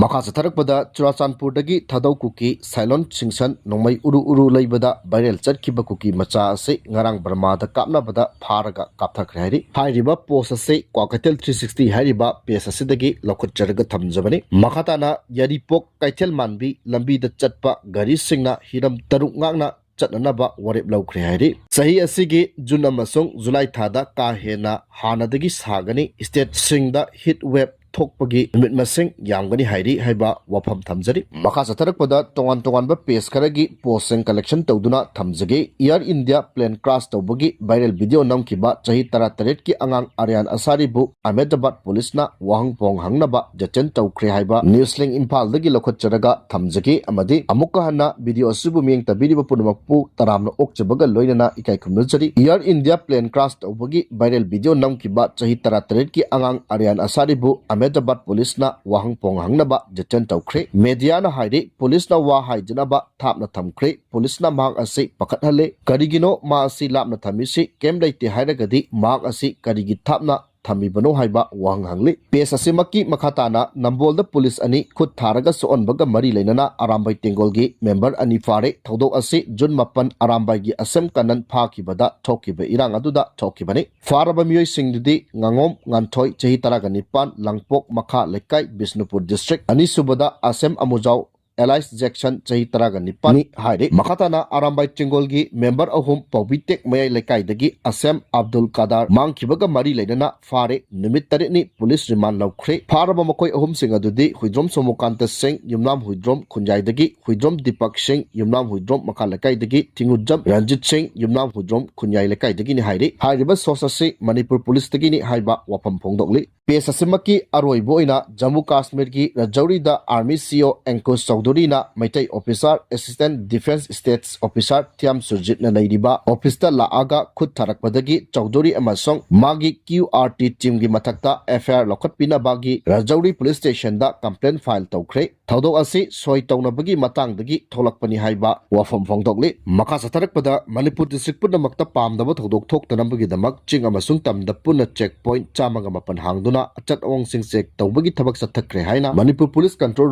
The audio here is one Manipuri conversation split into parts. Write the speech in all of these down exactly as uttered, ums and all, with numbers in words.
ꯃꯈꯥ ꯆꯠꯊꯔꯛꯄꯗ, ꯆꯨꯔꯥꯆꯥꯟꯄꯨꯔꯗꯒꯤ ꯊꯥꯗꯧ ꯀꯨꯀꯤ ꯁꯥꯏꯂꯣꯟ ꯁꯤꯡꯁꯟ ꯅꯣꯡꯃꯩ ꯎꯔꯨ ꯎꯔꯨ ꯂꯩꯕꯗ viral ꯆꯠꯈꯤꯕ ꯀꯨꯀꯤ ꯃꯆꯥ ꯑꯁꯤ ꯉꯔꯥꯡ ꯕꯔꯃꯥꯗ ꯀꯥꯞꯅꯕꯗ ꯐꯥꯔꯒ ꯀꯥꯞꯊꯈ꯭ꯔꯦ ꯍꯥꯏꯔꯤ꯫ ꯍꯥꯏꯔꯤꯕ post ꯑꯁꯤ ꯀ꯭ꯋꯥꯀꯩꯊꯦꯜ three sixty ꯍꯥꯏꯔꯤꯕ page ꯑꯁꯤꯗꯒꯤ ꯂꯧꯈꯠꯆꯔꯒ ꯊꯝꯖꯕꯅꯤ꯫ ꯃꯈꯥ ꯇꯥꯅ ꯌꯥꯏꯔꯤꯄꯣꯛ ꯀꯩꯊꯦꯜ ꯃꯥꯟꯕꯤ ꯂꯝꯕꯤꯗ ꯆꯠꯄ ꯒꯥꯔꯤꯁꯤꯡꯅ ꯍꯤꯔꯝ ꯇꯔꯨꯛ ꯉꯥꯛꯅ ꯆꯠꯅꯅꯕ ꯋꯥꯔꯦꯞ ꯂꯧꯈ꯭ꯔꯦ ꯍꯥꯏꯔꯤ꯫ ꯆꯍꯤ ꯑꯁꯤꯒꯤ ꯖꯨꯟ ꯑꯃꯁꯨꯡ ꯖꯨꯂꯥꯏ ꯊꯥꯗ ꯀꯥ ꯍꯦꯟꯅ ꯍꯥꯟꯅꯗꯒꯤ ꯁꯥꯒꯅꯤ꯫ Stateꯁꯤꯡꯗ heat wave ꯊꯣꯛꯄꯒꯤ ꯅꯨꯃꯤꯠ ꯃꯁꯤꯡ ꯌꯥꯝꯒꯅꯤ ꯍꯥꯏꯔꯤ ꯍꯥꯏꯕ ꯋꯥꯐꯝ ꯊꯝꯖꯔꯤ꯫ ꯃꯈꯥ ꯆꯠꯊꯔꯛꯄꯗ ꯇꯣꯉꯥꯟ ꯇꯣꯉꯥꯟꯕ pageꯁꯤꯡ collection ꯇꯧꯗꯨꯅ ꯊꯝꯖꯒꯦ꯫ Air India plane crash ꯇꯧꯕꯒꯤ viral video ꯅꯝꯈꯤꯕ ꯆꯍꯤ ꯇꯔꯥꯇꯔꯦꯠꯀꯤ ꯑꯉꯥꯡ ꯑꯔꯌꯥꯟ ꯑꯁꯥꯔꯤꯕꯨ ꯑꯍꯃꯦꯗꯕꯥꯗ policeꯅ ꯋꯥꯍꯪ ꯄꯥꯎꯍꯪ ꯍꯪꯅꯕ detain ꯇꯧꯈ꯭ꯔꯦ ꯍꯥꯏꯕ news link ꯏꯝꯐꯥꯜꯗꯒꯤ ꯂꯧꯈꯠꯆꯔꯒ ꯊꯝꯖꯒꯦ꯫ ꯑꯃꯗꯤ ꯑꯃꯨꯛꯀ ꯍꯟꯅ video ꯑꯁꯤꯕꯨ ꯃꯤꯠꯌꯦꯡ ꯇꯥꯕꯤꯔꯤꯕ ꯄꯨꯝꯅꯃꯛꯄꯨ ꯇꯔꯥꯝꯅ ꯑꯣꯛꯆꯕꯒ ꯂꯣꯏꯅꯅ ꯏꯀꯥꯏ ꯈꯨꯝꯅꯖꯔꯤ꯫ Air India plane crash ꯇꯧꯕꯒꯤ viral video ꯅꯝꯈꯤꯕ ꯆꯍꯤ ꯇꯔꯥꯇꯔꯦꯠꯀꯤ ꯑꯉꯥꯡ ꯑꯔꯌꯥꯟ ꯑꯁꯥꯔꯤꯕꯨ ꯑꯍꯃꯦꯗꯕꯥꯗ policeꯅ ꯋꯥꯍꯪ ꯄꯥꯎꯍꯪ ꯍꯪꯅꯕ detain ꯇꯧꯈ꯭ꯔꯦ꯫ Mediaꯅ ꯍꯥꯏꯔꯤ, policeꯅ ꯋꯥ ꯍꯥꯏꯗꯅꯕ ꯊꯥꯞꯅ ꯊꯝꯈ꯭ꯔꯦ꯫ Policeꯅ ꯃꯍꯥꯛ ꯑꯁꯤ ꯄꯥꯈꯠꯍꯜꯂꯦ꯫ ꯀꯔꯤꯒꯤꯅꯣ ꯃꯥ ꯑꯁꯤ ꯂꯥꯞꯅ ꯊꯝꯃꯤꯁꯤ? ꯀꯩꯝ ꯂꯩꯇꯦ ꯍꯥꯏꯔꯒꯗꯤ ꯃꯍꯥꯛ ꯑꯁꯤ ꯀꯔꯤꯒꯤ ꯊꯥꯞꯅ ꯊꯝꯃꯤꯕꯅꯣ ꯍꯥꯏꯕ ꯋꯥꯍꯪ ꯍꯪꯂꯤ꯫ Page ꯑꯁꯤꯃꯛꯀꯤ ꯃꯈꯥ ꯇꯥꯅ ꯅꯝꯕꯣꯜꯗ police ꯑꯅꯤ ꯈꯨꯠ ꯊꯥꯔꯒ ꯁꯣꯛꯍꯟꯕꯒ ꯃꯔꯤ ꯂꯩꯅꯅ ꯑꯔꯥꯝꯕꯥꯏ ꯇꯦꯡꯒꯣꯜꯒꯤ member ꯑꯅꯤ ꯐꯥꯔꯦ꯫ ꯊꯧꯗꯣꯛ ꯑꯁꯤ ꯖꯨꯟ ꯃꯥꯄꯟ ꯑꯔꯥꯝꯕꯥꯏꯒꯤ ꯑꯁꯦꯝ ꯀꯅꯟ ꯐꯥꯈꯤꯕꯗ ꯊꯣꯛꯈꯤꯕ ꯏꯔꯥꯡ ꯑꯗꯨꯗ ꯊꯣꯛꯈꯤꯕꯅꯤ꯫ ꯐꯥꯔꯕ ꯃꯤꯑꯣꯏꯁꯤꯡꯗꯨꯗꯤ ꯉꯥꯉꯣꯝ ꯉꯥꯟꯊꯣꯏ, ꯆꯍꯤ ꯇꯔꯥꯒ ꯅꯤꯄꯥꯟ, ꯂꯥꯡꯄꯣꯛ ꯃꯈꯥ ꯂꯩꯀꯥꯏ, ꯕꯤꯁꯅꯨꯄꯨꯔ district꯫ ꯑꯅꯤꯁꯨꯕꯗ ꯑꯁꯦꯝ ꯑꯃꯨꯖꯥꯎ alias ꯖꯦꯛꯁꯟ, ꯆꯍꯤ ꯇꯔꯥꯒ ꯅꯤꯄꯥꯟꯅꯤ ꯍꯥꯏꯔꯤ꯫ ꯃꯈꯥ ꯇꯥꯅ ꯑꯔꯥꯝꯕꯥꯏ ꯇꯦꯡꯒꯣꯜꯒꯤ member ꯑꯍꯨꯝ, ꯄꯥꯎꯕꯤꯇꯦꯛ ꯃꯌꯥꯏ ꯂꯩꯀꯥꯏꯗꯒꯤ ꯑꯁꯦꯝ ꯑꯕꯗꯨꯜ ꯀꯥꯗꯥꯔ ꯃꯥꯡꯈꯤꯕꯒ ꯃꯔꯤ ꯂꯩꯅꯅ ꯐꯥꯔꯦ꯫ ꯅꯨꯃꯤꯠ ꯇꯔꯦꯠꯅꯤ police remand ꯂꯧꯈ꯭ꯔꯦ꯫ ꯐꯥꯔꯕ ꯃꯈꯣꯏ ꯑꯍꯨꯝꯁꯤꯡ ꯑꯗꯨꯗꯤ ꯍꯨꯏꯗ꯭ꯔꯣꯝ ꯁꯣꯃꯣꯀꯥꯟꯇ ꯁꯤꯡ, ꯌꯨꯝꯅꯥꯝ ꯍꯨꯏꯗ꯭ꯔꯣꯝ ꯈꯨꯟꯌꯥꯏꯗꯒꯤ, ꯍꯨꯏꯗ꯭ꯔꯣꯝ ꯗꯤꯄꯛ ꯁꯤꯡ, ꯌꯨꯝꯅꯥꯝ ꯍꯨꯏꯗ꯭ꯔꯣꯝ ꯃꯈꯥ ꯂꯩꯀꯥꯏꯗꯒꯤ, ꯊꯤꯡꯉꯨꯖꯝ ꯔꯟꯖꯤꯠ ꯁꯤꯡ, ꯌꯨꯝꯅꯥꯝ ꯍꯨꯏꯗ꯭ꯔꯣꯝ ꯈꯨꯟꯌꯥꯏ ꯂꯩꯀꯥꯏꯗꯒꯤꯅꯤ ꯍꯥꯏꯔꯤ꯫ ꯍꯥꯏꯔꯤꯕ source ꯑꯁꯤ ꯃꯅꯤꯄꯨꯔ policeꯇꯒꯤꯅꯤ ꯍꯥꯏꯕ ꯋꯥꯐꯝ ꯐꯣꯡꯗꯣꯛꯂꯤ꯫ Page ꯑꯁꯤꯃꯛꯀꯤ ꯑꯔꯣꯏꯕ ꯑꯣꯏꯅ Jammu ꯀꯥꯁꯃꯤꯔꯒꯤ ꯔꯥꯖꯧꯔꯤꯗ Army C O ꯑꯪꯀꯨꯁ ꯆꯧꯙꯨꯔꯤꯅ Meitei officer, Assistant Defence States Officer ꯊꯤꯌꯥꯝ ꯁꯨꯔꯖꯤꯠꯅ ꯂꯩꯔꯤꯕ officeꯇ ꯂꯥꯛꯑꯒ ꯈꯨꯠ ꯊꯥꯔꯛꯄꯗꯒꯤ ꯆꯧꯙꯨꯔꯤ ꯑꯃꯁꯨꯡ ꯃꯥꯒꯤ Q R T teamꯒꯤ ꯃꯊꯛꯇ F I R ꯂꯧꯈꯠꯄꯤꯅꯕꯒꯤ ꯔꯥꯖꯧꯔꯤ police stationꯗ complaint file ꯇꯧꯈ꯭ꯔꯦ꯫ ꯊꯧꯗꯣꯛ ꯑꯁꯤ ꯁꯣꯏ ꯇꯧꯅꯕꯒꯤ ꯃꯇꯥꯡꯗꯒꯤ ꯊꯣꯛꯂꯛꯄꯅꯤ ꯍꯥꯏꯕ ꯋꯥꯐꯝ ꯐꯣꯡꯗꯣꯛꯂꯤ꯫ ꯃꯈꯥ ꯆꯠꯊꯔꯛꯄꯗ, ꯃꯅꯤꯄꯨꯔ district ꯄꯨꯝꯅꯃꯛꯇ ꯄꯥꯝꯗꯕ ꯊꯧꯗꯣꯛ ꯊꯣꯛꯇꯅꯕꯒꯤꯗꯃꯛ ꯆꯤꯡ ꯑꯃꯁꯨꯡ ꯇꯝꯗ ꯄꯨꯟꯅ check point ꯆꯥꯝꯃꯒ ꯃꯥꯄꯟ ꯍꯥꯡꯗꯨꯅ ꯑꯆꯠ ꯑꯋꯣꯡꯁꯤꯡ check ꯇꯧꯕꯒꯤ ꯊꯕꯛ ꯆꯠꯊꯈ꯭ꯔꯦ ꯍꯥꯏꯅ ꯃꯅꯤꯄꯨꯔ Police Control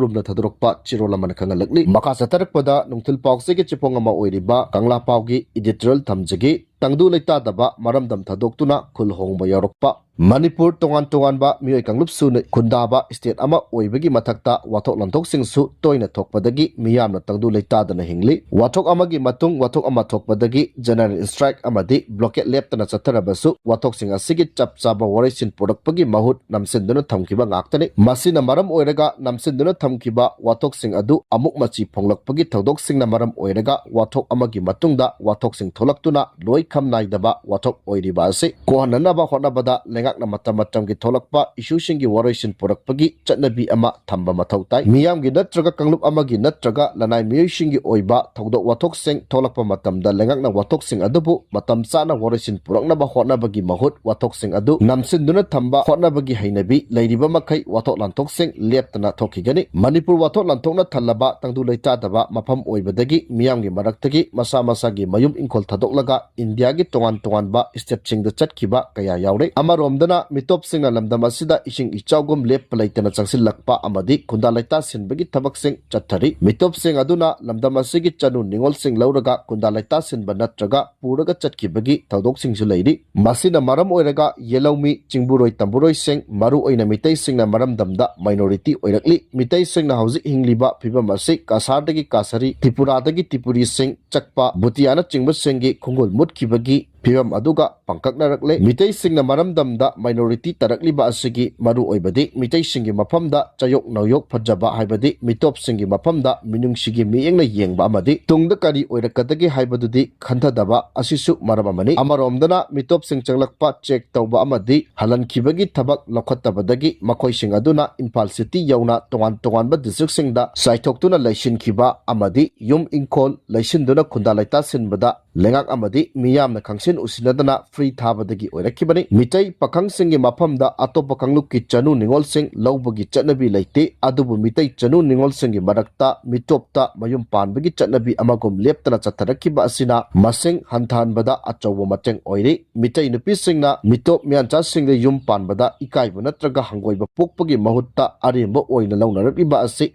Roomꯅ ꯊꯥꯗꯣꯔꯛꯄ ꯆꯦꯔꯣꯜ ꯑꯃꯅ ꯈꯪꯍꯜꯂꯛꯂꯤ꯫ ꯃꯈꯥ ꯆꯠꯊꯔꯛꯄꯗ, ꯅꯨꯡꯊꯤꯜ ꯄꯥꯎꯆꯦꯒꯤ ꯆꯦꯐꯣꯡ ꯑꯃ ꯑꯣꯏꯔꯤꯕ ꯀꯪꯂꯥ ꯄꯥꯎꯒꯤ editorial ꯊꯝꯖꯒꯦ꯫ ꯇꯪꯗꯨ ꯂꯩꯇꯥꯗꯕ ꯃꯔꯝꯗꯝ ꯊꯥꯗꯣꯛꯇꯨꯅ ꯈꯨꯜ ꯍꯣꯡꯕ ꯌꯥꯎꯔꯛꯄ꯫ ꯃꯅꯤꯄꯨꯔ ꯇꯣꯉꯥꯟ ꯇꯣꯉꯥꯟꯕ ꯃꯤꯑꯣꯏ ꯀꯥꯡꯂꯨꯞ ꯁꯨꯅ ꯈꯨꯟꯗꯥꯕ state ꯑꯃ ꯑꯣꯏꯕꯒꯤ ꯃꯊꯛꯇ ꯋꯥꯊꯣꯛ ꯂꯥꯟꯊꯣꯛꯁꯤꯡꯁꯨ ꯇꯣꯏꯅ ꯊꯣꯛꯄꯗꯒꯤ ꯃꯤꯌꯥꯝꯅ ꯇꯪꯗꯨ ꯂꯩꯇꯥꯗꯅ ꯍꯤꯡꯂꯤ꯫ ꯋꯥꯊꯣꯛ ꯑꯃꯒꯤ ꯃꯇꯨꯡ ꯋꯥꯊꯣꯛ ꯑꯃ ꯊꯣꯛꯄꯗꯒꯤ general strike ꯑꯃꯗꯤ blockade ꯂꯦꯞꯇꯅ ꯆꯠꯊꯔꯕꯁꯨ, ꯋꯥꯊꯣꯛꯁꯤꯡ ꯑꯁꯤꯒꯤ ꯆꯞ ꯆꯥꯕ ꯋꯥꯔꯣꯏꯁꯤꯟ ꯄꯨꯔꯛꯄꯒꯤ ꯃꯍꯨꯠ ꯅꯝꯁꯤꯟꯗꯨꯅ ꯊꯝꯈꯤꯕ ꯉꯥꯛꯇꯅꯤ꯫ ꯃꯁꯤꯅ ꯃꯔꯝ ꯑꯣꯏꯔꯒ ꯅꯝꯁꯤꯟꯗꯨꯅ ꯊꯝꯈꯤꯕ ꯋꯥꯊꯣꯛꯁꯤꯡ ꯑꯗꯨ ꯑꯃꯨꯛ ꯃꯆꯤ ꯐꯣꯡꯂꯛꯄꯒꯤ ꯊꯧꯗꯣꯛꯁꯤꯡꯅ ꯃꯔꯝ ꯑꯣꯏꯔꯒ ꯋꯥꯊꯣꯛ ꯑꯃꯒꯤ ꯃꯇꯨꯡꯗ ꯋꯥꯊꯣꯛꯁꯤꯡ ꯊꯣꯛꯂꯛꯇꯨꯅ ꯂꯣꯏ ꯈꯝ ꯅꯥꯏꯗꯕ ꯋꯥꯊꯣꯛ ꯑꯣꯏꯔꯤꯕ ꯑꯁꯤ ꯀꯣꯛꯍꯟꯅꯅꯕ ꯍꯣꯠꯅꯕꯗ ꯂꯩꯉꯥꯛꯅ ꯃꯇꯝ ꯃꯇꯝꯒꯤ ꯊꯣꯛꯂꯛꯄ issueꯁꯤꯡꯒꯤ ꯋꯥꯔꯣꯏꯁꯤꯟ ꯄꯨꯔꯛꯄꯒꯤ ꯆꯠꯅꯕꯤ ꯑꯃ ꯊꯝꯕ ꯃꯊꯧ ꯇꯥꯏ꯫ ꯃꯤꯌꯥꯝꯒꯤ ꯅꯠꯇ꯭ꯔꯒ ꯀꯥꯡꯂꯨꯞ ꯑꯃꯒꯤ ꯅꯠꯇ꯭ꯔꯒ ꯂꯅꯥꯏ ꯃꯤꯑꯣꯏꯁꯤꯡꯒꯤ ꯑꯣꯏꯕ ꯊꯧꯗꯣꯛ ꯋꯥꯊꯣꯛꯁꯤꯡ ꯊꯣꯛꯂꯛꯄ ꯃꯇꯝꯗ ꯂꯩꯉꯥꯛꯅ ꯋꯥꯊꯣꯛꯁꯤꯡ ꯑꯗꯨꯕꯨ ꯃꯇꯝ ꯆꯥꯅ ꯋꯥꯔꯣꯏꯁꯤꯟ ꯄꯨꯔꯛꯅꯕ ꯍꯣꯠꯅꯕꯒꯤ ꯃꯍꯨꯠ ꯋꯥꯊꯣꯛꯁꯤꯡ ꯑꯗꯨ ꯅꯝꯁꯤꯟꯗꯨꯅ ꯊꯝꯕ ꯍꯣꯠꯅꯕꯒꯤ ꯍꯩꯅꯕꯤ ꯂꯩꯔꯤꯕ ꯃꯈꯩ ꯋꯥꯊꯣꯛ ꯂꯥꯟꯊꯣꯛꯁꯤꯡ ꯂꯦꯞꯇꯅ ꯊꯣꯛꯈꯤꯒꯅꯤ꯫ ꯃꯅꯤꯄꯨꯔ ꯋꯥꯊꯣꯛ ꯂꯥꯟꯊꯣꯛꯅ ꯊꯜꯂꯕ ꯇꯪꯗꯨ ꯂꯩꯇꯥꯗꯕ ꯃꯐꯝ ꯑꯣꯏꯕꯗꯒꯤ ꯃꯤꯌꯥꯝꯒꯤ ꯃꯔꯛꯇꯒꯤ ꯃꯁꯥ ꯃꯁꯥꯒꯤ ꯃꯌꯨꯝ ꯏꯪꯈꯣꯜ ꯊꯥꯗꯣꯛꯂꯒ ꯏꯟꯗꯤꯌꯥꯒꯤ ꯇꯣꯉꯥꯟ ꯇꯣꯉꯥꯟꯕ stateꯁꯤꯡꯗ ꯆꯠꯈꯤꯕ ꯀꯌꯥ ꯌꯥꯎꯔꯦ꯫ ꯑꯃꯔꯣꯝꯗꯅ ꯃꯤꯇꯣꯞꯁꯤꯡꯅ ꯂꯝꯗꯝ ꯑꯁꯤꯗ ꯏꯁꯤꯡ ꯏꯆꯥꯎꯒꯨꯝ ꯂꯦꯞꯄ ꯂꯩꯇꯅ ꯆꯪꯁꯤꯜꯂꯛꯄ ꯑꯃꯗꯤ ꯈꯨꯟꯗꯥ ꯂꯩꯇꯥꯁꯤꯟꯕꯒꯤ ꯊꯕꯛꯁꯤꯡ ꯆꯠꯊꯔꯤ꯫ ꯃꯤꯇꯣꯞꯁꯤꯡ ꯑꯗꯨꯅ ꯂꯝꯗꯝ ꯑꯁꯤꯒꯤ ꯆꯅꯨ ꯅꯤꯉꯣꯜꯁꯤꯡ ꯂꯧꯔꯒ ꯈꯨꯟꯗꯥ ꯂꯩꯇꯥꯁꯤꯟꯕ ꯅꯠꯇ꯭ꯔꯒ ꯄꯨꯔꯒ ꯆꯠꯈꯤꯕꯒꯤ ꯊꯧꯗꯣꯛꯁꯤꯡꯁꯨ ꯂꯩꯔꯤ꯫ ꯃꯁꯤꯅ ꯃꯔꯝ ꯑꯣꯏꯔꯒ ꯌꯦꯂꯧꯃꯤ, ꯆꯤꯡꯕꯨꯔꯣꯏ ꯇꯝꯕꯨꯔꯣꯏꯁꯤꯡ, ꯃꯔꯨ ꯑꯣꯏꯅ ꯃꯤꯇꯩꯁꯤꯡꯅ ꯃꯔꯝꯗꯝꯗ minority ꯑꯣꯏꯔꯛꯂꯤ꯫ ꯃꯤꯇꯩꯁꯤꯡꯅ ꯍꯧꯖꯤꯛ ꯍꯤꯡꯂꯤꯕ ꯐꯤꯕꯝ ꯑꯁꯤ ꯀꯁꯥꯔꯗꯒꯤ ꯀꯁꯥꯔꯤ, ꯇ꯭ꯔꯤꯄꯨꯔꯥꯗꯒꯤ ꯇ꯭ꯔꯤꯄꯨꯔꯤꯁꯤꯡ, ꯆꯛꯄ, ꯚꯨꯇꯤꯌꯥꯅꯆꯤꯡꯕꯁꯤꯡꯒꯤ ꯈꯣꯡꯒꯨꯜ ꯃꯨꯠꯈꯤꯕꯒꯤ ꯐꯤꯕꯝ ꯑꯗꯨꯒ ꯄꯥꯡꯀꯛꯅꯔꯛꯂꯦ꯫ ꯃꯤꯇꯩꯁꯤꯡꯅ ꯃꯔꯝꯗꯝꯗ minority ꯇꯥꯔꯛꯂꯤꯕ ꯑꯁꯤꯒꯤ ꯃꯔꯨꯑꯣꯏꯕꯗꯤ ꯃꯤꯇꯩꯁꯤꯡꯒꯤ ꯃꯐꯝꯗ ꯆꯌꯣꯛ ꯅꯧꯌꯣꯛ ꯐꯖꯕ, ꯍꯥꯏꯕꯗꯤ ꯃꯤꯇꯣꯞꯁꯤꯡꯒꯤ ꯃꯐꯝꯗ ꯃꯤꯅꯨꯡꯁꯤꯒꯤ ꯃꯤꯠꯌꯦꯡꯅ ꯌꯦꯡꯕ ꯑꯃꯗꯤ ꯇꯨꯡꯗ ꯀꯔꯤ ꯑꯣꯏꯔꯛꯀꯗꯒꯦ ꯍꯥꯏꯕꯗꯨꯗꯤ ꯈꯟꯊꯗꯕ ꯑꯁꯤꯁꯨ ꯃꯔꯝ ꯑꯃꯅꯤ꯫ ꯑꯃꯔꯣꯝꯗꯅ ꯃꯤꯇꯣꯞꯁꯤꯡ ꯆꯪꯂꯛꯄ check ꯇꯧꯕ ꯑꯃꯗꯤ ꯍꯜꯍꯟꯈꯤꯕꯒꯤ ꯊꯕꯛ ꯂꯧꯈꯠꯇꯕꯗꯒꯤ ꯃꯈꯣꯏꯁꯤꯡ ꯑꯗꯨꯅ ꯏꯝꯐꯥꯜ city ꯌꯧꯅ ꯇꯣꯉꯥꯟ ꯇꯣꯉꯥꯟꯕ districtꯁꯤꯡꯗ ꯆꯥꯏꯊꯣꯛꯇꯨꯅ ꯂꯩꯁꯤꯟꯈꯤꯕ ꯑꯃꯗꯤ ꯌꯨꯝ ꯏꯪꯈꯣꯜ ꯂꯩꯁꯤꯟꯗꯨꯅ ꯈꯨꯟꯗꯥ ꯂꯩꯇꯥꯁꯤꯟꯕꯗ ꯂꯩꯉꯥꯛ ꯑꯃꯗꯤ ꯃꯤꯌꯥꯝꯅ ꯈꯪꯁꯤꯟ ꯎꯁꯤꯟꯅꯗꯅ free ꯊꯥꯕꯗꯒꯤ ꯑꯣꯏꯔꯛꯈꯤꯕꯅꯤ꯫ ꯃꯤꯇꯩ ꯄꯥꯈꯪꯁꯤꯡꯒꯤ ꯃꯐꯝꯗ ꯑꯇꯣꯞꯄ ꯀꯥꯡꯂꯨꯞꯀꯤ ꯆꯅꯨ ꯅꯤꯉꯣꯜꯁꯤꯡ ꯂꯧꯕꯒꯤ ꯆꯠꯅꯕꯤ ꯂꯩꯇꯦ, ꯑꯗꯨꯕꯨ ꯃꯤꯇꯩ ꯆꯅꯨ ꯅꯤꯉꯣꯜꯁꯤꯡꯒꯤ ꯃꯔꯛꯇ ꯃꯤꯇꯣꯞꯇ ꯃꯌꯨꯝ ꯄꯥꯟꯕꯒꯤ ꯆꯠꯅꯕꯤ ꯑꯃꯒꯨꯝ ꯂꯦꯞꯇꯅ ꯆꯠꯊꯔꯛꯈꯤꯕ ꯑꯁꯤꯅ ꯃꯁꯤꯡ ꯍꯟꯊꯍꯟꯕꯗ ꯑꯆꯧꯕ ꯃꯇꯦꯡ ꯑꯣꯏꯔꯤ꯫ ꯃꯤꯇꯩ ꯅꯨꯄꯤꯁꯤꯡꯅ ꯃꯤꯇꯣꯞ ꯃꯤꯌꯥꯟꯆꯥꯁꯤꯡꯗ ꯌꯨꯝ ꯄꯥꯟꯕꯗ ꯏꯀꯥꯏꯕ ꯅꯠꯇ꯭ꯔꯒ ꯍꯪꯒꯣꯏꯕ ꯄꯣꯛꯄꯒꯤ ꯃꯍꯨꯠꯇ ꯑꯔꯦꯝꯕ ꯑꯣꯏꯅ ꯂꯧꯅꯔꯛꯂꯤꯕ ꯑꯁꯤ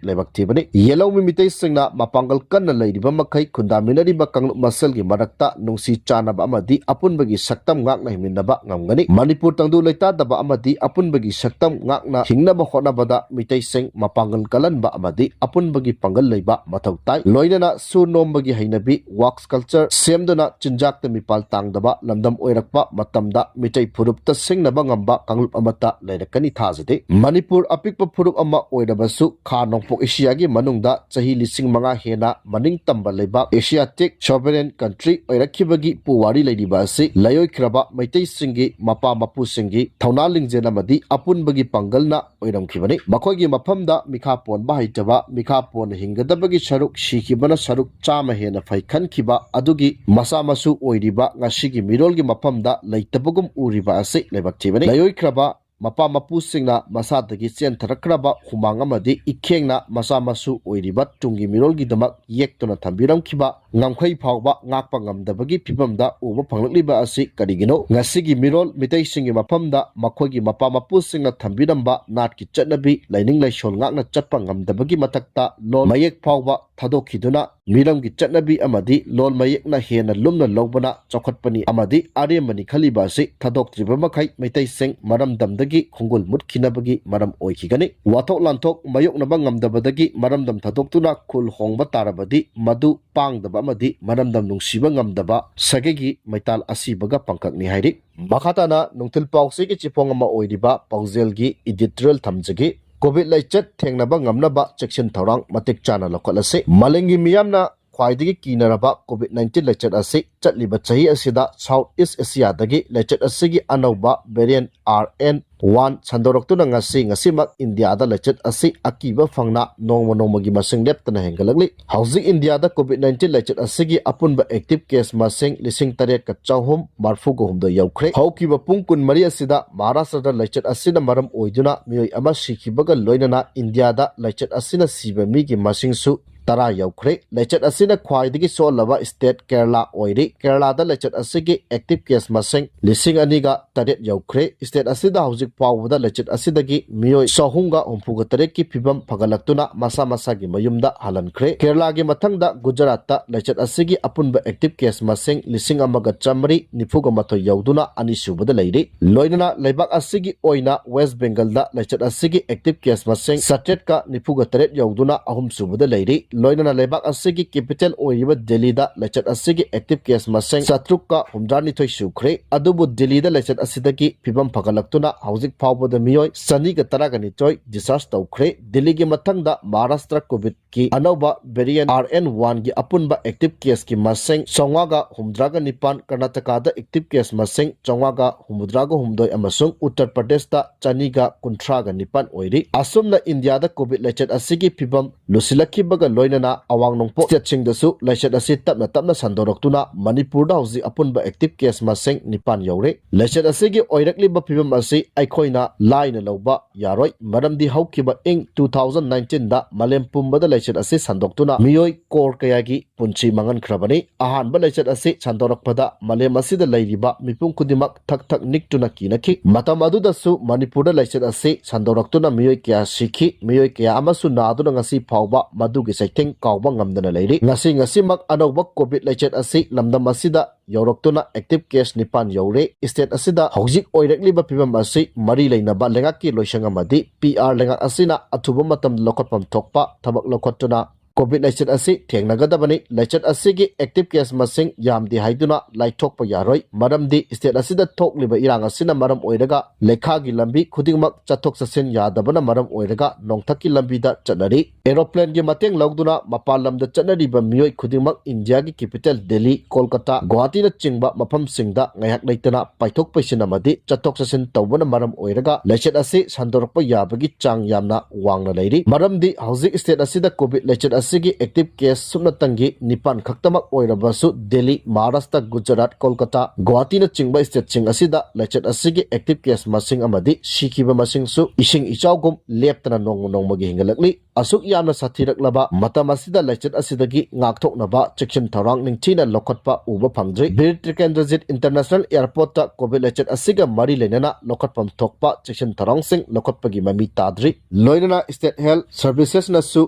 ꯂꯥꯏꯕꯛ ꯊꯤꯕꯅꯤ꯫ ꯌꯦꯜꯍꯧꯃꯤ ꯃꯤꯇꯩꯁꯤꯡꯅ ꯃꯄꯥꯡꯒꯜ ꯀꯟꯅ ꯂꯩꯔꯤꯕ ꯃꯈꯩ ꯈꯨꯟꯗꯥꯃꯤꯟꯅꯔꯤꯕ ꯀꯥꯡꯂꯨꯞ ꯃꯁꯦꯜꯒꯤ ꯃꯔꯛꯇ ꯅꯨꯡꯁꯤ ꯆꯥꯟꯅꯕ ꯑꯃꯗꯤ ꯑꯄꯨꯟꯕꯒꯤ ꯁꯛꯇꯝ ꯉꯥꯛꯅ ꯍꯤꯡꯃꯤꯟꯅꯕ ꯉꯝꯒꯅꯤ꯫ ꯃꯅꯤꯄꯨꯔ ꯇꯪꯗꯨ ꯂꯩꯇꯥꯗꯕ ꯑꯃꯗꯤ ꯑꯄꯨꯟꯕꯒꯤ ꯁꯛꯇꯝ ꯉꯥꯛꯅ ꯍꯤꯡꯅꯕ ꯍꯣꯠꯅꯕꯗ ꯃꯤꯇꯩꯁꯤꯡ ꯃꯄꯥꯡꯒꯜ ꯀꯜꯍꯟꯕ ꯑꯃꯗꯤ ꯑꯄꯨꯟꯕꯒꯤ ꯄꯥꯡꯒꯜ ꯂꯩꯕ ꯃꯊꯧ ꯇꯥꯏ꯫ ꯂꯣꯏꯅꯅ ꯁꯨꯔ ꯅꯣꯝꯕꯒꯤ ꯍꯩꯅꯕꯤ, wax culture, ꯁꯦꯝꯗꯨꯅ ꯆꯤꯟꯖꯥꯛꯇ ꯃꯤꯄꯥꯜ ꯇꯥꯡꯗꯕ ꯂꯝꯗꯝ ꯑꯣꯏꯔꯛꯄ ꯃꯇꯝꯗ ꯃꯤꯇꯩ ꯐꯨꯔꯨꯞꯇ ꯁꯤꯡꯅꯕ ꯉꯝꯕ ꯀꯥꯡꯂꯨꯞ ꯑꯃꯠꯇ ꯂꯩꯔꯛꯀꯅꯤ ꯊꯥꯖꯗꯦ꯫ ꯃꯅꯤꯄꯨꯔ ꯑꯄꯤꯛꯄ ꯐꯨꯔꯨꯞ ꯑꯃ ꯑꯣꯏꯔꯕꯁꯨ ꯈꯥ ꯅꯣꯡꯄꯣꯛ ꯑꯦꯁꯤꯌꯥꯒꯤ ꯃꯅꯨꯡꯗ ꯆꯍꯤ ꯂꯤꯁꯤꯡ ꯃꯉꯥ ꯍꯦꯟꯅ ꯃꯅꯤꯡ ꯇꯝꯕ ꯂꯩꯕꯥꯛ, Asiatic sovereign country ꯑꯣꯏꯔꯛꯈꯤꯕꯒꯤ ꯄꯨꯋꯥꯔꯤ ꯂꯩꯔꯤꯕ ꯑꯁꯤ ꯂꯩꯑꯣꯏꯈ꯭ꯔꯕ ꯃꯩꯇꯩꯁꯤꯡꯒꯤ ꯃꯄꯥ ꯃꯄꯨꯁꯤꯡꯒꯤ ꯊꯧꯅꯥ ꯂꯤꯡꯖꯦꯜ ꯑꯃꯗꯤ ꯑꯄꯨꯟꯕꯒꯤ ꯄꯥꯡꯒꯜꯅ ꯑꯣꯏꯔꯝꯈꯤꯕꯅꯤ꯫ ꯃꯈꯣꯏꯒꯤ ꯃꯐꯝꯗ ꯃꯤꯈꯥ ꯄꯣꯟꯕ ꯍꯩꯇꯕ, ꯃꯤꯈꯥ ꯄꯣꯟꯅ ꯍꯤꯡꯒꯗꯕꯒꯤ ꯁꯔꯨꯛ ꯁꯤꯈꯤꯕꯅ ꯁꯔꯨꯛ ꯆꯥꯝꯃ ꯍꯦꯟꯅ ꯐꯩ ꯈꯟꯈꯤꯕ ꯑꯗꯨꯒꯤ ꯃꯆꯥ ꯃꯁꯨ ꯑꯣꯏꯔꯤꯕ ꯉꯁꯤꯒꯤ ꯃꯤꯔꯣꯜꯒꯤ ꯃꯐꯝꯗ ꯂꯩꯇꯕꯒꯨꯝ ꯎꯔꯤꯕ ꯑꯁꯤ ꯂꯥꯏꯕꯛ ꯊꯤꯕꯅꯤ꯫ ꯂꯩꯑꯣꯏꯈ꯭ꯔꯕ ꯃꯄꯥ ꯃꯄꯨꯁꯤꯡꯅ ꯃꯁꯥꯗꯒꯤ ꯆꯦꯟꯊꯔꯛꯈ꯭ꯔꯕ ꯍꯨꯃꯥꯡ ꯑꯃꯗꯤ ꯏꯈꯦꯡꯅ ꯃꯆꯥ ꯃꯁꯨ ꯑꯣꯏꯔꯤꯕ ꯇꯨꯡꯒꯤ ꯃꯤꯔꯣꯜꯒꯤꯗꯃꯛ ꯌꯦꯛꯇꯨꯅ ꯊꯝꯕꯤꯔꯝꯈꯤꯕ ꯉꯝꯈꯩ ꯐꯥꯎꯕ ꯉꯥꯛꯄ ꯉꯝꯗꯕꯒꯤ ꯐꯤꯕꯝꯗ ꯎꯕ ꯐꯪꯂꯛꯂꯤꯕ ꯑꯁꯤ ꯀꯔꯤꯒꯤꯅꯣ? ꯉꯁꯤꯒꯤ ꯃꯤꯔꯣꯜ ꯃꯤꯇꯩꯁꯤꯡꯒꯤ ꯃꯐꯝꯗ ꯃꯈꯣꯏꯒꯤ ꯃꯄꯥ ꯃꯄꯨꯁꯤꯡꯅ ꯊꯝꯕꯤꯔꯝꯕ ꯅꯥꯠꯀꯤ ꯆꯠꯅꯕꯤ, ꯂꯥꯏꯅꯤꯡ ꯂꯥꯏꯁꯣꯜ ꯉꯥꯛꯅ ꯆꯠꯄ ꯉꯝꯗꯕꯒꯤ ꯃꯊꯛꯇ ꯂꯣꯜ ꯃꯌꯦꯛ ꯐꯥꯎꯕ ꯊꯥꯗꯣꯛꯈꯤꯗꯨꯅ ꯃꯤꯔꯝꯒꯤ ꯆꯠꯅꯕꯤ ꯑꯃꯗꯤ ꯂꯣꯜ ꯃꯌꯦꯛꯅ ꯍꯦꯟꯅ ꯂꯨꯝꯅ ꯂꯧꯕꯅ ꯆꯥꯎꯈꯠꯄꯅꯤ ꯑꯃꯗꯤ ꯑꯔꯦꯝꯕꯅꯤ ꯈꯜꯂꯤꯕ ꯑꯁꯤ ꯊꯥꯗꯣꯛꯇ꯭ꯔꯤꯕ ꯃꯈꯩ ꯃꯩꯇꯩꯁꯤꯡ ꯃꯔꯝꯗꯝꯗꯒꯤ ꯈꯣꯡꯒꯨꯜ ꯃꯨꯠꯈꯤꯅꯕꯒꯤ ꯃꯔꯝ ꯑꯣꯏꯈꯤꯒꯅꯤ꯫ ꯋꯥꯊꯣꯛ ꯂꯥꯟꯊꯣꯛ ꯃꯥꯌꯣꯛꯅꯕ ꯉꯝꯗꯕꯗꯒꯤ ꯃꯔꯝꯗꯝ ꯊꯥꯗꯣꯛꯇꯨꯅ ꯈꯨꯜ ꯍꯣꯡꯕ ꯇꯥꯔꯕꯗꯤ ꯃꯗꯨ ꯄꯥꯡꯗꯕ ꯑꯃꯗꯤ ꯃꯔꯝꯗꯝ ꯅꯨꯡꯁꯤꯕ ꯉꯝꯗꯕ ꯁꯥꯒꯩꯒꯤ ꯃꯩꯇꯥꯜ ꯑꯁꯤꯕꯒ ꯄꯥꯡꯈꯛꯅꯤ ꯍꯥꯏꯔꯤ꯫ ꯃꯈꯥ ꯇꯥꯅ ꯅꯨꯡꯊꯤꯜ ꯄꯥꯎꯆꯦꯒꯤ ꯆꯦꯐꯣꯡ ꯑꯃ ꯑꯣꯏꯔꯤꯕ ꯄꯥꯎꯖꯦꯜꯒꯤ editorial ꯊꯝꯖꯒꯦ꯫ COVID ꯂꯥꯏꯆꯠ ꯊꯦꯡꯅꯕ ꯉꯝꯅꯕ ꯆꯦꯛꯁꯤꯟ ꯊꯧꯔꯥꯡ ꯃꯇꯤꯛ ꯆꯥꯅ ꯂꯧꯈꯠꯂꯁꯤ꯫ ꯃꯥꯂꯦꯝꯒꯤ ꯃꯤꯌꯥꯝꯅ ꯈ꯭ꯋꯥꯏꯗꯒꯤ ꯀꯤꯅꯔꯕ COVID nineteen ꯂꯥꯏꯆꯠ ꯑꯁꯤ ꯆꯠꯂꯤꯕ ꯆꯍꯤ ꯑꯁꯤꯗ South East Asiaꯗꯒꯤ ꯂꯥꯏꯆꯠ ꯑꯁꯤꯒꯤ ꯑꯅꯧꯕ variant R N one ꯁꯟꯗꯣꯔꯛꯇꯨꯅ ꯉꯁꯤ ꯉꯁꯤꯃꯛ ꯏꯟꯗꯤꯌꯥꯗ ꯂꯥꯏꯆꯠ ꯑꯁꯤ ꯑꯀꯤꯕ ꯐꯪꯅ ꯅꯣꯡꯃ ꯅꯣꯡꯃꯒꯤ ꯃꯁꯤꯡ ꯂꯦꯞꯇꯅ ꯍꯦꯟꯒꯠꯂꯛꯂꯤ꯫ ꯍꯧꯖꯤꯛ ꯏꯟꯗꯤꯌꯥꯗ COVID nineteen ꯂꯥꯏꯆꯠ ꯑꯁꯤꯒꯤ ꯑꯄꯨꯟꯕ active case ꯃꯁꯤꯡ ꯂꯤꯁꯤꯡ ꯇꯔꯦꯠꯀ ꯆꯍꯨꯝ ꯃꯔꯐꯨꯒ ꯍꯨꯝꯗꯣꯏ ꯌꯧꯈ꯭ꯔꯦ꯫ ꯍꯧꯈꯤꯕ ꯄꯨꯡ ꯀꯨꯟꯃꯔꯤ ꯑꯁꯤꯗ ꯃꯍꯥꯔꯥꯁꯇ꯭ꯔꯗ ꯂꯥꯏꯆꯠ ꯑꯁꯤꯅ ꯃꯔꯝ ꯑꯣꯏꯗꯨꯅ ꯃꯤꯑꯣꯏ ꯑꯃ ꯁꯤꯈꯤꯕꯒ ꯂꯣꯏꯅꯅ ꯏꯟꯗꯤꯌꯥꯗ ꯂꯥꯏꯆꯠ ꯑꯁꯤꯅ ꯁꯤꯕ ꯃꯤꯒꯤ ꯃꯁꯤꯡꯁꯨ ꯇꯔꯥ ꯌꯧꯈ꯭ꯔꯦ꯫ ꯂꯥꯏꯆꯠ ꯑꯁꯤꯅ ꯈ꯭ꯋꯥꯏꯗꯒꯤ ꯁꯣꯛꯍꯜꯂꯕ state ꯀꯦꯔꯂꯥ ꯑꯣꯏꯔꯤ꯫ ꯀꯦꯔꯂꯥꯗ ꯂꯥꯏꯆꯠ ꯑꯁꯤꯒꯤ active case ꯃꯁꯤꯡ ꯂꯤꯁꯤꯡ ꯑꯅꯤꯒ ꯇꯔꯦꯠ ꯌꯧꯈ꯭ꯔꯦ꯫ State ꯑꯁꯤꯗ ꯍꯧꯖꯤꯛ ꯐꯥꯎꯕꯗ ꯂꯥꯏꯆꯠ ꯑꯁꯤꯗꯒꯤ ꯃꯤꯑꯣꯏ ꯆꯍꯨꯝꯒ ꯍꯨꯝꯐꯨꯒ ꯇꯔꯦꯠꯀꯤ ꯐꯤꯕꯝ ꯐꯒꯠꯂꯛꯇꯨꯅ ꯃꯁꯥ ꯃꯁꯥꯒꯤ ꯃꯌꯨꯝꯗ ꯍꯜꯍꯟꯈ꯭ꯔꯦ꯫ ꯀꯦꯔꯂꯥꯒꯤ ꯃꯊꯪꯗ ꯒꯨꯖꯔꯥꯠꯇ ꯂꯥꯏꯆꯠ ꯑꯁꯤꯒꯤ ꯑꯄꯨꯟꯕ active case ꯃꯁꯤꯡ ꯂꯤꯁꯤꯡ ꯑꯃꯒ ꯆꯥꯃꯔꯤ ꯅꯤꯐꯨꯒ ꯃꯥꯊꯣꯏ ꯌꯧꯗꯨꯅ ꯑꯅꯤꯁꯨꯕꯗ ꯂꯩꯔꯤ꯫ ꯂꯣꯏꯅꯅ ꯂꯩꯕꯥꯛ ꯑꯁꯤꯒꯤ ꯑꯣꯏꯅ West Bengalꯗ ꯂꯥꯏꯆꯠ ꯑꯁꯤꯒꯤ active case ꯃꯁꯤꯡ ꯆꯥꯇ꯭ꯔꯦꯠꯀ ꯅꯤꯐꯨꯒ ꯇꯔꯦꯠ ꯌꯧꯗꯨꯅ ꯑꯍꯨꯝꯁꯨꯕꯗ ꯂꯩꯔꯤ꯫ ꯂꯣꯏꯅꯅ ꯂꯩꯕꯥꯛ ꯑꯁꯤꯒꯤ capital ꯑꯣꯏꯔꯤꯕ ꯗꯦꯜꯂꯤꯗ ꯂꯥꯏꯆꯠ ꯑꯁꯤꯒꯤ active case ꯃꯁꯤꯡ ꯆꯥꯇ꯭ꯔꯨꯛꯀ ꯍꯨꯝꯗ꯭ꯔꯥꯅꯤꯊꯣꯏ ꯁꯨꯈ꯭ꯔꯦ꯫ ꯑꯗꯨꯕꯨ ꯗꯦꯜꯂꯤꯗ ꯂꯥꯏꯆꯠ ꯑꯁꯤꯗꯒꯤ ꯐꯤꯕꯝ ꯐꯒꯠꯂꯛꯇꯨꯅ ꯍꯧꯖꯤꯛ ꯐꯥꯎꯕꯗ ꯃꯤꯑꯣꯏ ꯆꯅꯤꯒ ꯇꯔꯥꯒ ꯅꯤꯊꯣꯏ discharge ꯇꯧꯈ꯭ꯔꯦ꯫ ꯗꯦꯜꯂꯤꯒꯤ ꯃꯊꯪꯗ ꯃꯍꯥꯔꯥꯁꯇ꯭ꯔ COVID ꯀꯤ ꯑꯅꯧꯕ variant R N one ꯒꯤ ꯑꯄꯨꯟꯕ active case ꯀꯤ ꯃꯁꯤꯡ ꯆꯥꯝꯃꯉꯥꯒ ꯍꯨꯝꯗ꯭ꯔꯥꯒ ꯅꯤꯄꯥꯟ, ꯀꯔꯅꯥꯇꯀꯥꯗ active case ꯃꯁꯤꯡ ꯆꯥꯝꯃꯉꯥꯒ ꯍꯨꯝꯐꯨꯇꯔꯥꯒ ꯍꯨꯝꯗꯣꯏ ꯑꯃꯁꯨꯡ ꯎꯠꯇꯔ ꯄ꯭ꯔꯗꯦꯁꯇ ꯆꯅꯤꯒ ꯀꯨꯟꯊ꯭ꯔꯥꯒ ꯅꯤꯄꯥꯟ ꯑꯣꯏꯔꯤ꯫ ꯑꯁꯨꯝꯅ ꯏꯟꯗꯤꯌꯥꯗ COVID ꯂꯥꯏꯆꯠ ꯑꯁꯤꯒꯤ ꯐꯤꯕꯝ ꯂꯨꯁꯤꯜꯂꯛꯈꯤꯕꯒ ꯂꯣꯏꯅꯅ ꯑꯋꯥꯡ ꯅꯣꯡꯄꯣꯛ state ꯁꯤꯡꯗꯁꯨ ꯂꯥꯏꯆꯠ ꯑꯁꯤ ꯇꯞꯅ ꯇꯞꯅ ꯁꯟꯗꯣꯔꯛꯇꯨꯅ ꯃꯅꯤꯄꯨꯔꯗ ꯍꯧꯖꯤꯛ ꯑꯄꯨꯟꯕ active case ꯃꯁꯤꯡ ꯅꯤꯄꯥꯟ ꯌꯧꯔꯦ꯫ ꯂꯥꯏꯆꯠ ꯑꯁꯤꯒꯤ ꯑꯣꯏꯔꯛꯂꯤꯕ ꯐꯤꯕꯝ ꯑꯁꯤ ꯑꯩꯈꯣꯏꯅ ꯂꯥꯏꯅ ꯂꯧꯕ ꯌꯥꯔꯣꯏ꯫ ꯃꯔꯝꯗꯤ ꯍꯧꯈꯤꯕ ꯏꯪ two thousand nineteenꯗ ꯃꯥꯂꯦꯝ ꯄꯨꯝꯕꯗ ꯂꯥꯏꯆꯠ ꯑꯁꯤ ꯁꯟꯗꯣꯛꯇꯨꯅ ꯃꯤꯑꯣꯏ ꯀꯣꯔ ꯀꯌꯥꯒꯤ ꯄꯨꯟꯁꯤ ꯃꯥꯡꯍꯟꯈ꯭ꯔꯕꯅꯤ꯫ ꯑꯍꯥꯟꯕ ꯂꯥꯏꯆꯠ ꯑꯁꯤ ꯁꯟꯗꯣꯔꯛꯄꯗ ꯃꯥꯂꯦꯝ ꯑꯁꯤꯗ ꯂꯩꯔꯤꯕ ꯃꯤꯄꯨꯝ ꯈꯨꯗꯤꯡꯃꯛ ꯊꯛ ꯊꯛ ꯅꯤꯛꯇꯨꯅ ꯀꯤꯅꯈꯤ꯫ ꯃꯇꯝ ꯑꯗꯨꯗꯁꯨ ꯃꯅꯤꯄꯨꯔꯗ ꯂꯥꯏꯆꯠ ꯑꯁꯤ ꯁꯟꯗꯣꯔꯛꯇꯨꯅ ꯃꯤꯑꯣꯏ ꯀꯌꯥ ꯁꯤꯈꯤ꯫ ꯃꯤꯑꯣꯏ ꯀꯌꯥ ꯑꯃꯁꯨ ꯅꯥꯗꯨꯅ ꯉꯁꯤ ꯐꯥꯎꯕ ꯃꯗꯨꯒꯤ ꯆꯩꯊꯦꯡ ꯀꯥꯎꯕ ꯉꯝꯗꯅ ꯂꯩꯔꯤ꯫ ꯉꯁꯤ ꯉꯁꯤꯃꯛ ꯑꯅꯧꯕ COVID ꯂꯥꯏꯆꯠ ꯑꯁꯤ ꯂꯝꯗꯝ ꯑꯁꯤꯗ ꯌꯧꯔꯛꯇꯨꯅ active case ꯅꯤꯄꯥꯟ ꯌꯧꯔꯦ꯫ State ꯑꯁꯤꯗ ꯍꯧꯖꯤꯛ ꯑꯣꯏꯔꯛꯂꯤꯕ ꯐꯤꯕꯝ ꯑꯁꯤ ꯃꯔꯤ ꯂꯩꯅꯕ ꯂꯩꯉꯥꯛꯀꯤ ꯂꯣꯏꯁꯪ ꯑꯃꯗꯤ P R ꯂꯩꯉꯥꯛ ꯑꯁꯤꯅ ꯑꯊꯨꯕ ꯃꯇꯝꯗ ꯂꯧꯈꯠꯐꯝ ꯊꯣꯛꯄ ꯊꯕꯛ ꯂꯧꯈꯠꯇꯨꯅ COVID ꯂꯥꯏꯆꯠ ꯑꯁꯤ ꯊꯦꯡꯅꯒꯗꯕꯅꯤ꯫ ꯂꯥꯏꯆꯠ ꯑꯁꯤꯒꯤ active case ꯃꯁꯤꯡ ꯌꯥꯝꯗꯦ ꯍꯥꯏꯗꯨꯅ ꯂꯥꯏꯊꯣꯛꯄ ꯌꯥꯔꯣꯏ꯫ ꯃꯔꯝꯗꯤ state ꯑꯁꯤꯗ ꯊꯣꯛꯂꯤꯕ ꯏꯔꯥꯡ ꯑꯁꯤꯅ ꯃꯔꯝ ꯑꯣꯏꯔꯒ ꯂꯩꯈꯥꯒꯤ ꯂꯝꯕꯤ ꯈꯨꯗꯤꯡꯃꯛ ꯆꯠꯊꯣꯛ ꯆꯠꯁꯤꯟ ꯌꯥꯗꯕꯅ ꯃꯔꯝ ꯑꯣꯏꯔꯒ ꯅꯣꯡꯊꯛꯀꯤ ꯂꯝꯕꯤꯗ ꯆꯠꯅꯔꯤ꯫ ꯑꯦꯔꯣꯄ꯭ꯂꯦꯟꯒꯤ ꯃꯇꯦꯡ ꯂꯧꯗꯨꯅ ꯃꯄꯥꯟ ꯂꯝꯗ ꯆꯠꯅꯔꯤꯕ ꯃꯤꯑꯣꯏ ꯈꯨꯗꯤꯡꯃꯛ ꯏꯟꯗꯤꯌꯥꯒꯤ ꯀꯦꯄꯤꯇꯦꯜ ꯗꯦꯜꯂꯤ, ꯀꯣꯜꯀꯇꯥ, ꯒꯨꯋꯥꯍꯥꯇꯤꯅꯆꯤꯡꯕ ꯃꯐꯝꯁꯤꯡꯗ ꯉꯥꯏꯍꯥꯛ ꯂꯩꯇꯅ ꯄꯥꯏꯊꯣꯛ ꯄꯥꯏꯁꯤꯟ ꯑꯃꯗꯤ ꯆꯠꯊꯣꯛ ꯆꯠꯁꯤꯟ ꯇꯧꯕꯅ ꯃꯔꯝ ꯑꯣꯏꯔꯒ ꯂꯥꯏꯆꯠ ꯑꯁꯤ ꯁꯟꯗꯣꯔꯛꯄ ꯌꯥꯕꯒꯤ ꯆꯥꯡ ꯌꯥꯝꯅ ꯋꯥꯡꯅ ꯂꯩꯔꯤ꯫ ꯃꯔꯝꯗꯤ ꯍꯧꯖꯤꯛ state ꯑꯁꯤꯗ COVID ꯂꯥꯏꯆꯠ ꯑꯁꯤꯒꯤ active case ꯁꯨꯞꯅꯇꯪꯒꯤ ꯅꯤꯄꯥꯟ ꯈꯛꯇꯃꯛ ꯑꯣꯏꯔꯕꯁꯨ ꯗꯦꯜꯂꯤ, ꯃꯍꯥꯔꯥꯁꯇ꯭ꯔ, ꯒꯨꯖꯔꯥꯠ, ꯀꯣꯜꯀꯇꯥ, ꯒꯨꯋꯥꯍꯥꯇꯤꯅꯆꯤꯡꯕ stateꯁꯤꯡ ꯑꯁꯤꯗ ꯂꯥꯏꯆꯠ ꯑꯁꯤꯒꯤ active case ꯃꯁꯤꯡ ꯑꯃꯗꯤ ꯁꯤꯈꯤꯕ ꯃꯁꯤꯡꯁꯨ ꯏꯁꯤꯡ ꯏꯆꯥꯎꯒꯨꯝ ꯂꯦꯞꯇꯅ ꯅꯣꯡꯃ ꯅꯣꯡꯃꯒꯤ ꯍꯦꯟꯒꯠꯂꯛꯂꯤ꯫ ꯑꯁꯨꯛ ꯌꯥꯝꯅ ꯁꯥꯊꯤꯔꯛꯂꯕ ꯃꯇꯝ ꯑꯁꯤꯗ ꯂꯥꯏꯆꯠ ꯑꯁꯤꯗꯒꯤ ꯉꯥꯛꯊꯣꯛꯅꯕ ꯆꯦꯛꯁꯤꯟ ꯊꯧꯔꯥꯡ ꯅꯤꯡꯊꯤꯅ ꯂꯧꯈꯠꯄ ꯎꯕ ꯐꯪꯗ꯭ꯔꯤ꯫ ꯕꯤꯔ ꯇ꯭ꯔꯤꯀꯦꯟꯗ꯭ꯔꯖꯤꯠ International Airportꯇ COVID ꯂꯥꯏꯆꯠ ꯑꯁꯤꯒ ꯃꯔꯤ ꯂꯩꯅꯅ ꯂꯧꯈꯠꯐꯝ ꯊꯣꯛꯄ ꯆꯦꯛꯁꯤꯟ ꯊꯧꯔꯥꯡꯁꯤꯡ ꯂꯧꯈꯠꯄꯒꯤ ꯃꯃꯤ ꯇꯥꯗ꯭ꯔꯤ꯫ ꯂꯣꯏꯅꯅ state health servicesꯅꯁꯨ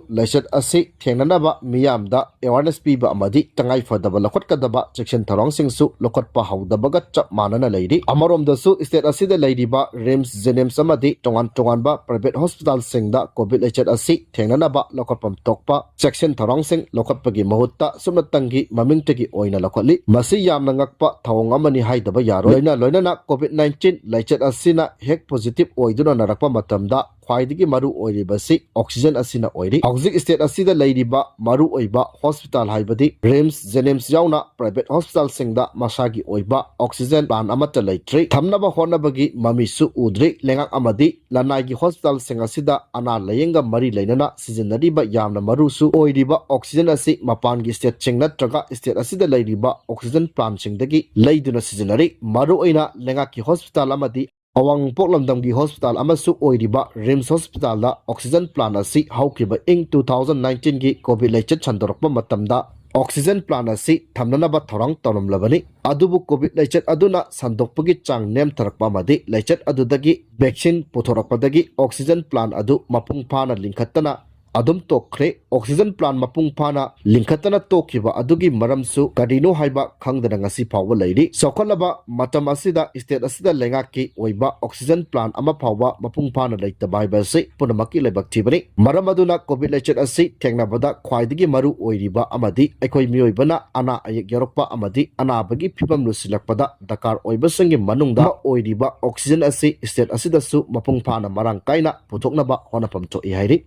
ꯂꯥꯏꯆꯠ ꯑꯁꯤ ꯊꯦꯡꯅꯅꯕ ꯃꯤꯌꯥꯝꯗ awareness ꯄꯤꯕ ꯑꯃꯗꯤ ꯇꯉꯥꯏ ꯐꯗꯕ ꯂꯧꯈꯠꯀꯗꯕ ꯆꯦꯛꯁꯤꯟ ꯊꯧꯔꯥꯡꯁꯤꯡꯁꯨ ꯂꯧꯈꯠꯄ ꯍꯧꯗꯕꯒ ꯆꯞ ꯃꯥꯟꯅꯅ ꯂꯩꯔꯤ꯫ ꯑꯃꯔꯣꯝꯗꯁꯨ state ꯑꯁꯤꯗ ꯂꯩꯔꯤꯕ RIMS, JNIMS ꯑꯃꯗꯤ ꯇꯣꯉꯥꯟ ꯇꯣꯉꯥꯟꯕ private hospitalꯁꯤꯡꯗ COVID ꯂꯥꯏꯆꯠ ꯑꯁꯤ ꯊꯦꯡꯅꯅꯕ ꯂꯧꯈꯠꯐꯝ ꯊꯣꯛꯄ ꯆꯦꯛꯁꯤꯟ ꯊꯧꯔꯥꯡꯁꯤꯡ ꯂꯧꯈꯠꯄꯒꯤ ꯃꯍꯨꯠꯇ ꯁꯨꯞꯅꯇꯪꯒꯤ ꯃꯃꯤꯡꯇꯒꯤ ꯑꯣꯏꯅ ꯂꯧꯈꯠꯂꯤ꯫ ꯃꯁꯤ ꯌꯥꯝꯅ ꯉꯛꯄ ꯊꯧꯑꯣꯡ ꯑꯃꯅꯤ ꯍꯥꯏꯗꯕ ꯌꯥꯔꯣꯏ꯫ ꯂꯣꯏꯅ ꯂꯣꯏꯅꯅ COVID nineteen ꯂꯥꯏꯆꯠ ꯑꯁꯤꯅ ꯍꯦꯛ positive ꯑꯣꯏꯗꯨꯅ ꯅꯥꯔꯛꯄ ꯃꯇꯝꯗ ꯈ꯭ꯋꯥꯏꯗꯒꯤ ꯃꯔꯨ ꯑꯣꯏꯔꯤꯕꯁꯤ oxygen ꯑꯁꯤꯅ ꯑꯣꯏꯔꯤ꯫ ꯍꯧꯖꯤꯛ state ꯑꯁꯤꯗ ꯂꯩꯔꯤꯕ ꯃꯔꯨ ꯑꯣꯏꯕ hospital ꯍꯥꯏꯕꯗꯤ RIMS, JNIMS ꯌꯥꯎꯅ private hospitalꯁꯤꯡꯗ ꯃꯁꯥꯒꯤ ꯑꯣꯏꯕ oxygen plant ꯑꯃꯠꯇ ꯂꯩꯇ꯭ꯔꯤ꯫ ꯊꯝꯅꯕ ꯍꯣꯠꯅꯕꯒꯤ ꯃꯃꯤꯁꯨ ꯎꯗ꯭ꯔꯤ꯫ ꯂꯩꯉꯥꯛ ꯑꯃꯗꯤ ꯂꯅꯥꯏꯒꯤ hospitalꯁꯤꯡ ꯑꯁꯤꯗ ꯑꯅꯥ ꯂꯥꯌꯦꯡꯒ ꯃꯔꯤ ꯂꯩꯅꯅ ꯁꯤꯖꯤꯟꯅꯔꯤꯕ ꯌꯥꯝꯅ ꯃꯔꯨꯁꯨ ꯑꯣꯏꯔꯤꯕ oxygen ꯑꯁꯤ ꯃꯄꯥꯟꯒꯤ stateꯁꯤꯡ ꯅꯠꯇ꯭ꯔꯒ state ꯑꯁꯤꯗ ꯂꯩꯔꯤꯕ oxygen plantꯁꯤꯡꯗꯒꯤ ꯂꯩꯗꯨꯅ ꯁꯤꯖꯤꯟꯅꯔꯤ꯫ ꯃꯔꯨꯑꯣꯏꯅ ꯂꯩꯉꯥꯛꯀꯤ hospital ꯑꯃꯗꯤ ꯑꯋꯥꯡ ꯅꯣꯡꯄꯣꯛ ꯂꯝꯗꯝꯒꯤ hospital ꯑꯃꯁꯨ ꯑꯣꯏꯔꯤꯕ RIMS hospitalꯗ oxygen plant ꯑꯁꯤ ꯍꯧꯈꯤꯕ ꯏꯪ two thousand nineteenꯒꯤ COVID ꯂꯥꯏꯆꯠ ꯁꯟꯗꯣꯔꯛꯄ ꯃꯇꯝꯗ oxygen plant ꯑꯁꯤ ꯊꯝꯅꯅꯕ ꯊꯧꯔꯥꯡ ꯇꯧꯔꯝꯂꯕꯅꯤ꯫ ꯑꯗꯨꯕꯨ COVID ꯂꯥꯏꯆꯠ ꯑꯗꯨꯅ ꯁꯟꯗꯣꯛꯄꯒꯤ ꯆꯥꯡ ꯅꯦꯝꯊꯔꯛꯄ ꯑꯃꯗꯤ ꯂꯥꯏꯆꯠ ꯑꯗꯨꯗꯒꯤ vaccine ꯄꯨꯊꯣꯔꯛꯄꯗꯒꯤ oxygen plant ꯑꯗꯨ ꯃꯄꯨꯡ ꯐꯥꯅ ꯂꯤꯡꯈꯠꯇꯅ ꯑꯗꯨꯝ ꯇꯣꯛꯈ꯭ꯔꯦ꯫ Oxygen plant ꯃꯄꯨꯡ ꯐꯥꯅ ꯂꯤꯡꯈꯠꯇꯅ ꯇꯣꯛꯈꯤꯕ ꯑꯗꯨꯒꯤ ꯃꯔꯝꯁꯨ ꯀꯔꯤꯅꯣ ꯍꯥꯏꯕ ꯈꯪꯗꯅ ꯉꯁꯤ ꯐꯥꯎꯕ ꯂꯩꯔꯤ꯫ ꯆꯥꯎꯈꯠꯂꯕ ꯃꯇꯝ ꯑꯁꯤꯗ state ꯑꯁꯤꯗ ꯂꯩꯉꯥꯛꯀꯤ ꯑꯣꯏꯕ oxygen plant ꯑꯃ ꯐꯥꯎꯕ ꯃꯄꯨꯡ ꯐꯥꯅ ꯂꯩꯇꯕ ꯍꯥꯏꯕ ꯑꯁꯤ ꯄꯨꯝꯅꯃꯛꯀꯤ ꯂꯥꯏꯕꯛ ꯊꯤꯕꯅꯤ꯫ ꯃꯔꯝ ꯑꯗꯨꯅ COVID ꯂꯥꯏꯆꯠ ꯑꯁꯤ ꯊꯦꯡꯅꯕꯗ ꯈ꯭ꯋꯥꯏꯗꯒꯤ ꯃꯔꯨ ꯑꯣꯏꯔꯤꯕ ꯑꯃꯗꯤ ꯑꯩꯈꯣꯏ ꯃꯤꯑꯣꯏꯕꯅ ꯑꯅꯥ ꯑꯌꯦꯛ ꯌꯥꯎꯔꯛꯄ ꯑꯃꯗꯤ ꯑꯅꯥꯕꯒꯤ ꯐꯤꯕꯝ ꯂꯨꯁꯤꯜꯂꯛꯄꯗ ꯗꯔꯀꯥꯔ ꯑꯣꯏꯕꯁꯤꯡꯒꯤ ꯃꯅꯨꯡꯗ ꯑꯃ ꯑꯣꯏꯔꯤꯕ oxygen ꯑꯁꯤ state ꯑꯁꯤꯗꯁꯨ ꯃꯄꯨꯡ ꯐꯥꯅ ꯃꯔꯥꯡ ꯀꯥꯏꯅ ꯄꯨꯊꯣꯛꯅꯕ ꯍꯣꯠꯅꯐꯝ ꯊꯣꯛꯏ ꯍꯥꯏꯔꯤ꯫